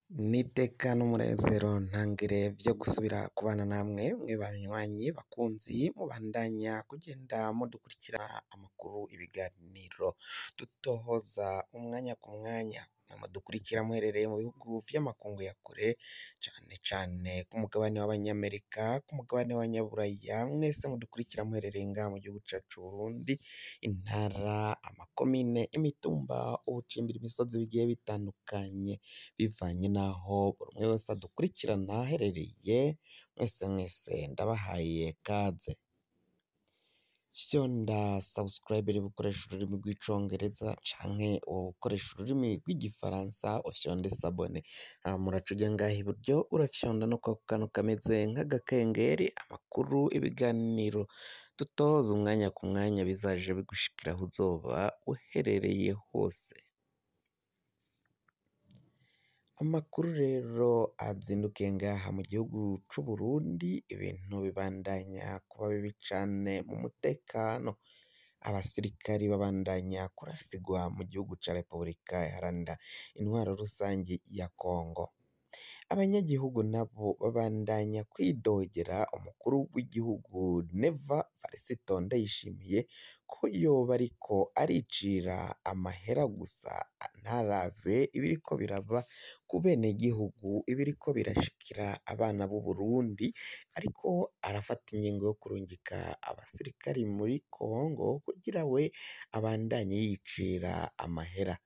N'iteka n'umunezero ntangere vyo gusubira kubana namwe mwe banywanyi bakunzi mubandanya kugenda mudukurikira amakuru, ibiganiro dutohoza umwanya ku mwanya, mudukurikira muherereye mu bihugu vy'amakungu ya kure cane cane ku mugabane w'abanyamerika, ku mugabane w'abanyaburaya, mwese mudukurikira muherereye ngaha mu gihugu cacu c'Uburundi, intara, amakomine, imitumba, ubucimbiri, imisozi bigiye bitandukanye bivanye n'aho buri umwe wese adukurikirana aherereye, mwese mwese ndabahaye kaze. Fyonda subscribe niba ukoresha ururimi rw'icongereza canke ukoresha ururimi rw'igifaransa ufyonde s'abonner, hama uraca uja ngaha iburyo urafyonda no kwako kantu kameze nk'agakengeri, amakuru, ibiganiro dutohoza umwanya ku mwanya bizaje bigushikira aho uzoba uherereye hose. Amakuru rero azindukiye ngaha mu gihugu c'Uburundi, ibintu bibandanya kuba bibi cane mu mutekano, abasirikari babandanya kurasigwa mu gihugu ca Repubulika Iharanira Intwaro Rusangi ya Kongo, abanyagihugu nabo babandanya kwidogera umukuru w'igihugu Neva Varisito Ndayishimiye ko yoba ariko aricira amahera gusa ntarabe ibiriko biraba ku benegihugu, ibiriko birashikira abana b'Uburundi, ariko arafata ingingo yo kurungika abasirikari muri Kongo kugira we abandanye yicira amahera.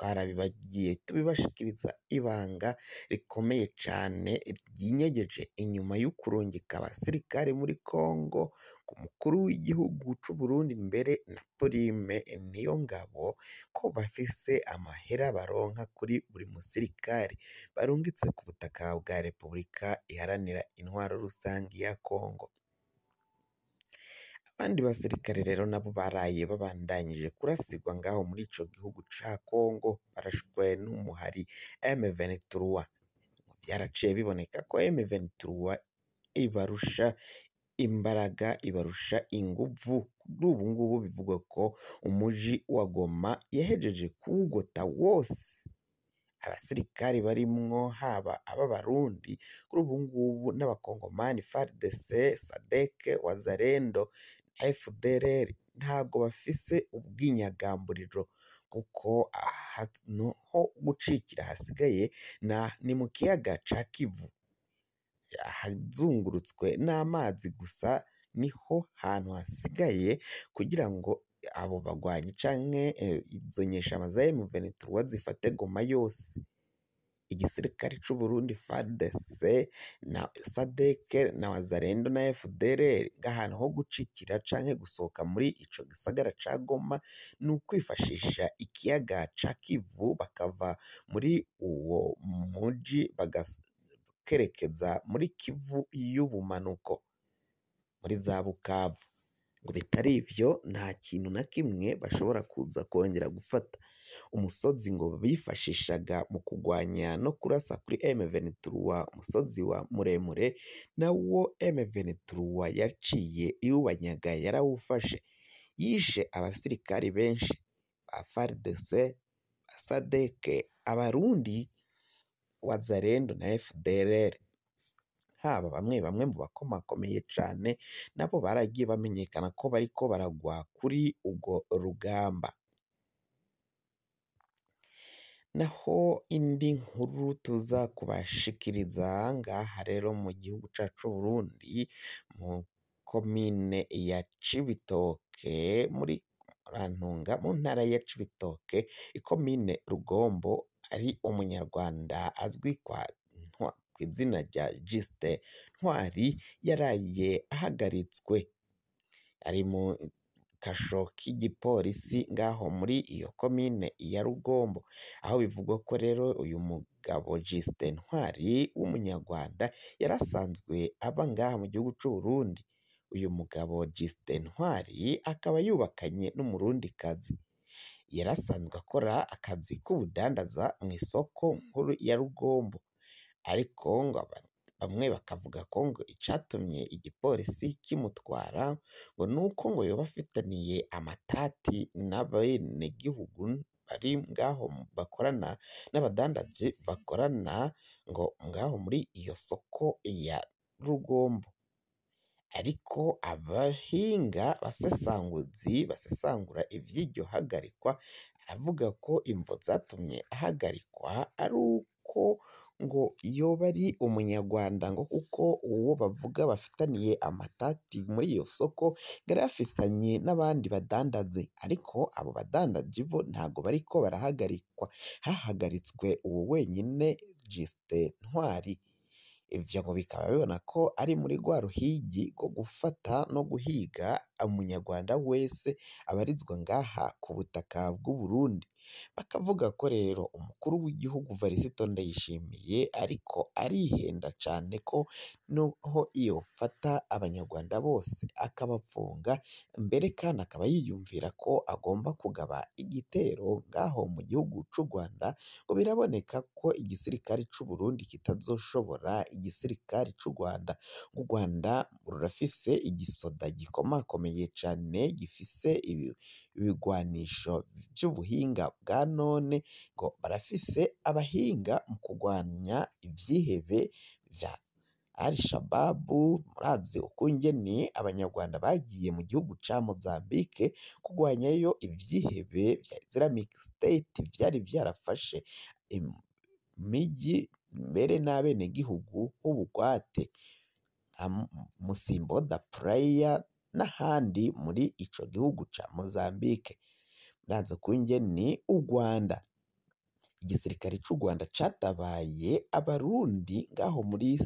Twarabibagiye tubibashikiriza ibanga rikomeye cane ryinyegeje inyuma y'ukurungika abasirikare muri Kongo ku mukuru w'igihugu c'Uburundi mbere na Prime Niyongabo ko bafise amahera baronka kuri buri musirikare barungitse ku butaka bwa Repubulika Iharanira Intwaro Rusangi ya Kongo. Abandi basirikare rero nabo baraye babandanyije kurasigwa ngaho muri ico gihugu ca Kongo, barashwe n'umuhari M23. Vyaraciye biboneka ko M23 ibarusha imbaraga, ibarusha inguvu. Kuri ubu ngubu bivugwa ko umuji wa Goma yahejeje kuwugota wose, abasirikari barimwo haba ab'Abarundi kuri ubu ngubu n'abakongomani FARDC, SADC, Wazalendo, FDLR ntago bafise ubwinyagamburiro kuko ahantu ho gucikira hasigaye ni mu kiyaga ca Kivu, ahazungurutswe n'amazi gusa niho hantu hasigaye kugira ngo abo bagwanyi canke izo nyeshamba za M23 zifate Goma yose. Igisirikare c'Uburundi FARDC na SADC na Wazalendo na FDLR ahantu ho gucikira canke gusohoka muri ico gisagara ca Goma ni ukwifashisha ikiyaga ca Kivu bakava muri uwo muji bagakerekeza muri Kivu y'ubumanuko muri za Bukavu. Ngo bitari ivyo nta kintu na kimwe bashobora kuza kongera gufata. Umusozi ngo bifashishaga mu kugwanya no kurasa kuri M23, umusozi wa muremure nawo M23 yaciye iwubanyaga yarawufashe, yishe abasirikari benshi ba FARDC, ba SADC, Abarundi, Wazalendo na FDLR. Haba bamwe bamwe mu bakomakomeye cane nabo baragiye bamenyekana ko bariko baragwa kuri urwo rugamba. Naho indi nkuru tuza kubashikiriza ngaha rero mu gihugu cacu c'Uburundi, mu komine ya Cibitoke muri Rantunga mu ntara ya Cibitoke, ikomine Rugombo, ari umunyarwanda azwi kw'izina rya Justin Ntwari yaraye ahagaritswe, ari mu kasho k'igipolisi ngaho muri iyo komine ya Rugombo, aho bivugwa ko rero uyu mugabo Justin Ntwari w'umunyarwanda yarasanzwe aba ngaha mu gihugu c'Uburundi. Uyu mugabo Justin Ntwari akaba yubakanye n'umurundikazi, yarasanzwe akora akazi k'ubudandaza mw'isoko nkuru ya Rugombo, ariko ngo bamwe bakavuga ko ngo icatumye igipolisi kimutwara ngo nuko ngo yoba afitaniye amatati n'abenegihugu bari ngaho bakorana n'abadandaji bakorana ngo ngaho muri iyo soko ya Rugombo. Ariko abahinga basesanguzi basesangura ivy'iryo hagarikwa aravuga ko imvo zatumye ahagarikwa ari uko ngo yoba ari umunyarwanda, ngo kuko uwo bavuga bafitaniye amatati muri iyo soko yari afitanye n'abandi badandazi, ariko abo badandaji bo ntago bariko barahagarikwa, hahagaritswe uwo wenyine Justin Ntwari. Ivyo ngo bikaba bibona ko ari muri rwa ruhigi rwo gufata no guhiga umunyarwanda wese abarizwa ngaha ku butaka bw'Uburundi. Bakavuga ko rero umukuru w'igihugu Varisito Ndayishimiye ariko arihenda cane ko noho yofata abanyarwanda bose akabapfunga, mbere kandi akaba yiyumvira ko agomba kugaba igitero ngaho mu gihugu c'u Rwanda, ngo biraboneka ko igisirikare c'Uburundi kitazoshobora igisirikare c'u Rwanda. U Rwanda rurafise igisoda gikomakomeye cane gifise ibigwanisho vy'ubuhinga bwa none, ngo barafise abahinga mu kugwanya ivyihebe vya Al-Shababu. Murazi ukungene abanyarwanda bagiye mu gihugu ca Mozambique kugwanyayo ivyihebe vya Islamic State vyari vyarafashe imiji mbere n'abenegihugu b'ubugwate nka Musimbo da Praia n'ahandi muri ico gihugu ca Mozambique. Murazi ukungene u Rwanda, igisirikare c'u Rwanda catabaye abarundi ngaho muri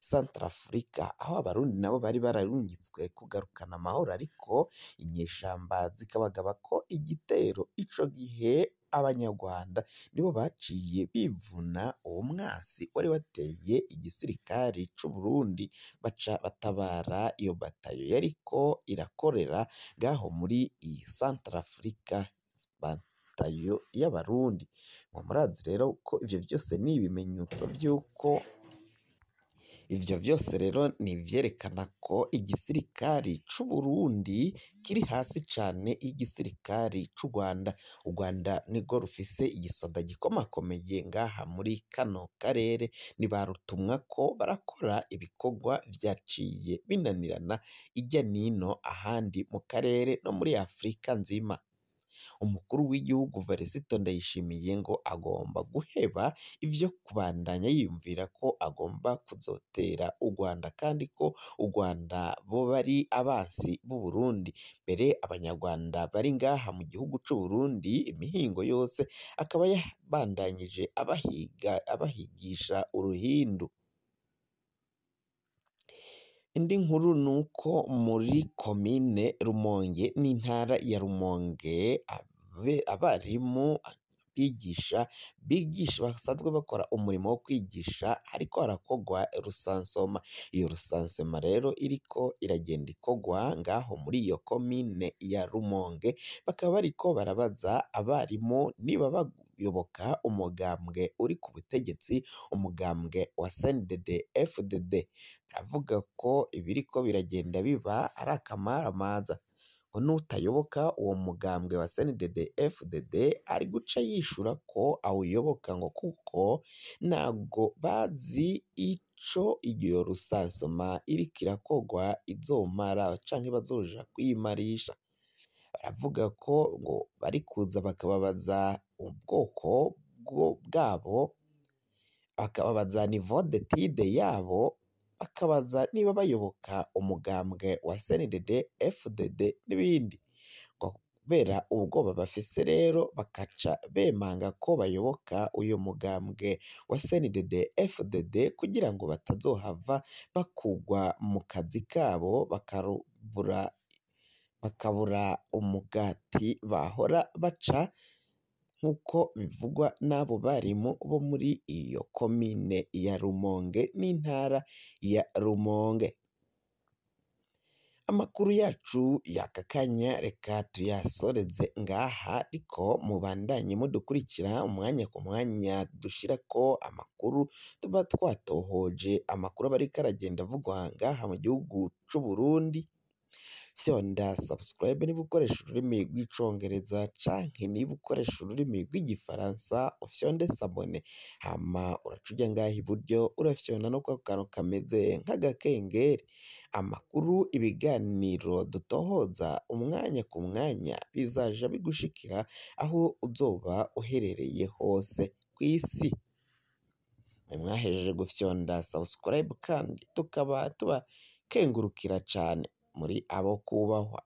Centrafrica, aho abarundi nabo bari bararungitswe kugarukana amahoro, ariko inyeshamba zikabagabako igitero. Ico gihe abanyarwanda nibo baciye bivuna uwo mwasi wari wateye igisirikare c'Uburundi, baca batabara iyo batayo yariko irakorera ngaho muri iyi Centrafrica, batayo y'abarundi. Ngo murazi rero ko ivyo vyose ni ibimenyetso vy'uko ivyo vyose rero ni ivyerekana ko igisirikare c'Uburundi kiri hasi cane y'igisirikare c'u Rwanda. U Rwanda nirwo rufise igisoda gikomakomeye ngaha muri kano karere, ntibarutumwako barakora ibikorwa vyaciye binanirana irya nino ahandi mu karere no muri Afrika nzima. Umukuru w'igihugu Varisito Ndayishimiye ngo agomba guheba ivyo kubandanya yiyumvira ko agomba kuzotera u Rwanda, kandi ko u Rwanda bo bari abansi b'Uburundi. Mbere abanyarwanda bari ngaha mu gihugu c'Uburundi imihingo yose akaba yabandanyije abahiga abahigisha uruhindu. Indi nkuru nuko muri komine Rumonge n'intara ya Rumonge abarimu bigisha basanzwe bakora umurimo wo kwigisha, hariko harakogwa rusansoma. Iyo rusansoma rero iriko iragenda ikogwa ngaho muri iyo komine ya Rumonge, bakaba bariko barabaza abarimu niba bayoboka umugambwe uri ku butegetsi, umugambwe wa CNDD FDD. Baravuga ko ibiriko biragenda biba ari akamaramaza, ngo nutayoboka uwo mugambwe wa CNDD FDD ari guca yishura ko awuyoboka, ngo kuko ntago bazi ico iyo rusansoma iriko irakogwa izomara canke bazoja kuyimarisha. Baravuga ko ngo bari kuza bakababaza ubwoko bwabo, bakababaza niveau d'étude yabo, bakabaza niba bayoboka umugambwe wa CNDD FDD n'ibindi. Ngo kubera ubwoba bafise rero bakaca bemanga ko bayoboka uyu mugambwe wa CNDD FDD kugira ngo batazohava bakugwa mu kazi kabo, bakabura umugati bahora baca, nk'uko bivugwa n'abo barimu bo muri iyo komine ya Rumonge n'intara ya Rumonge. Amakuru yacu y'aka kanya reka tuyasoreze ngaha, ariko mubandanye mudukurikira umwanya ku mwanya dushirako amakuru tuba twatohoje, amakuru aba ariko aragenda avugwa ngaha mu gihugu c'Uburundi. Fyonda subscribe niba ukoresha ururimi rw'icongereza canke niba ukoresha ururimi rw'igifaransa ufyonde s'abonner, hama uraca uja ngaha iburyo urafyonda no kwako kantu kameze nk'agakengeri. Amakuru, ibiganiro dutohoza umwanya ku mwanya bizaja bigushikira aho uzoba uherereye hose kw'isi. Mwahejeje gufyonda subscribe kandi tukaba tubakengurukira cane muri abo kubahwa.